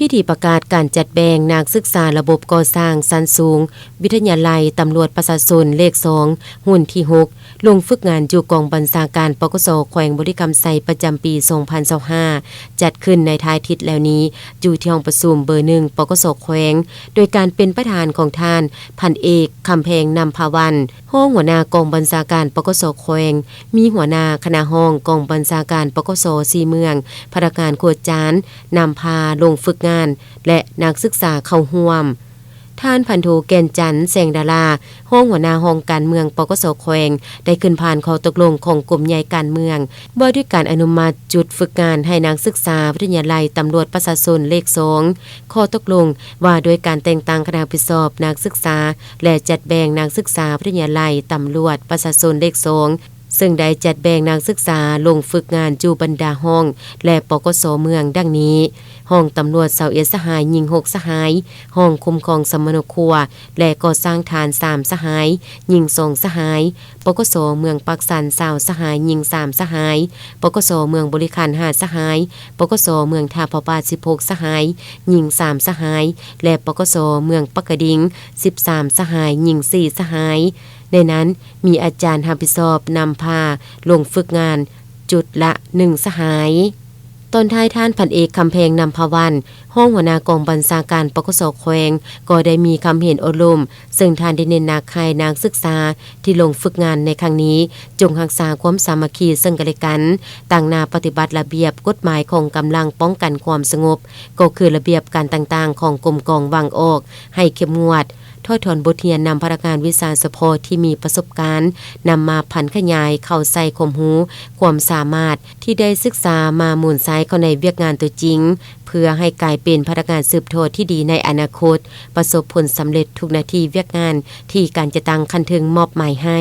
ພິທີປະກາດການຈັດແບ່ງນັກສຶກສາລະບົບກໍ່ສ້າງຊັ້ນສູງ ວິທະຍາໄລຕຳຫຼວດປະຊາຊົນເລກສອງ ຮຸ່ນທີຫົກ ລົງຝຶກງານຢູ່ກອງບັນຊາການ ປກສ ແຂວງບໍລິຄຳໄຊ ປະຈຳປີສອງພັນຊາວຫ້າ ຈັດຂຶ້ນໃນທ້າຍທິດແລ້ວນີ້ ຢູ່ທີ່ຫ້ອງປະຊຸມເບີໜຶ່ງ ປກສ ແຂວງ ໂດຍການເປັນປະທານຂອງທ່ານ ພັນເອກ ຄຳແພງ ນຳພາວັນ ຮອງຫົວໜ້າກອງບັນຊາການ ປກສ ແຂວງ, ມີຫົວໜ້າຄະນະຫ້ອງກອງບັນຊາການ ປກສ ສີ່ເມືອງ, ພະນັກງານກວດກາ ນຳພາລົງຝຶກງານ ແລະ ນັກສຶກສາເຂົ້າຮ່ວມ. ທ່ານ ພັນໂທ ແກ່ນຈັນ ແສງດາລາ ຮອງຫົວໜ້າຫ້ອງການເມືອງ ປກສ ແຂວງ ໄດ້ຂຶ້ນຜ່ານຂໍ້ຕົກລົງຂອງກົມໃຫຍ່ການເມືອງ ວ່າດ້ວຍການອະນຸມັດຈຸດຝຶກງານໃຫ້ນັກສຶກສາວິທະຍາໄລຕຳຫຼວດປະຊາຊົນເລກສອງ, ຂໍ້ຕົກລົງວ່າດ້ວຍການແຕ່ງຕັ້ງຄະນະຮັບຜິດຊອບນັກສຶກສາ ແລະ ຈັດແບ່ງນັກສຶກສາວິທະຍາໄລຕຳຫຼວດປະຊາຊົນເລກສອງ ເຊິ່ງໄດ້ຈັດແບ່ງນັກສຶກສາລົງຝຶກງານຢູ່ບັນດາຫ້ອງ ແລະ ປກສ ເມືອງ ດັ່ງນີ້: ຫ້ອງຕຳຫຼວດ ຊາວເອັດ ສະຫາຍ, ຍິງ ຫົກ ສະຫາຍ, ຫ້ອງຄຸ້ມຄອງສຳມະໂນຄົວ ແລະ ກໍ່ສ້າງຖານ ສາມ ສະຫາຍ, ຍິງ ສອງ ສະຫາຍ, ປກສ ເມືອງປາກຊັນ ຊາວ ສະຫາຍ, ຍິງ ສາມ ສະຫາຍ, ປກສ ເມືອງບໍລິຄັນ ຫ້າ ສະຫາຍ, ປກສ ເມືອງທ່າພະບາດ ສິບຫົກ ສະຫາຍ, ຍິງ ສາມ ສະຫາຍ ແລະ ປກສ ເມືອງປາກກະດິງ ສິບສາມ ສະຫາຍ, ຍິງ ສີ່ ສະຫາຍ. ໃນນັ້ນມີອາຈານຮັບຜິດຊອບນຳພາລົງຝຶກງານຈຸດລະ ໜຶ່ງ ສະຫາຍ. ຕອນທ້າຍ ທ່ານ ພັນເອກ ຄຳແພງ ນຳພາວັນ ຮອງຫົວໜ້າກອງບັນຊາການ ປກສ ແຂວງ ກໍໄດ້ມີຄຳເຫັນໂອ້ລົມ ເຊິ່ງທ່ານໄດ້ເນັ້ນໜັກໃຫ້ນັກສຶກສາທີ່ລົງຝຶກງານໃນຄັ້ງນີ້ ຈົ່ງຮັກສາຄວາມສາມັກຄີເຊິ່ງກັນແລະກັນ, ຕັ້ງໜ້າປະຕິບັດລະບຽບກົດໝາຍຂອງກຳລັງປ້ອງກັນຄວາມສະຫງົບ ກໍຄືລະບຽບການຕ່າງໆຂອງກົມກອງວາງອອກໃຫ້ເຂັ້ມງວດ, ຖອດຖອນບົດຮຽນນຳພະນັກງານວິຊາສະເພາະທີ່ມີປະສົບການ ນຳມາຜັນຂະຫຍາຍເຂົ້າໃສ່ຄວາມຮູ້, ຄວາມສາມາດທີ່ໄດ້ສຶກສາມາໝູນໃຊ້ເຂົ້າໃນວຽກງານຕົວຈິງ ເພື່ອໃຫ້ກາຍເປັນພະນັກງານສືບທອດທີ່ດີໃນອະນາຄົດ, ປະສົບຜົນສຳເລັດທຸກໜ້າທີ່ວຽກງານທີ່ການຈັດຕັ້ງຂັ້ນເທິງມອບໝາຍໃຫ້.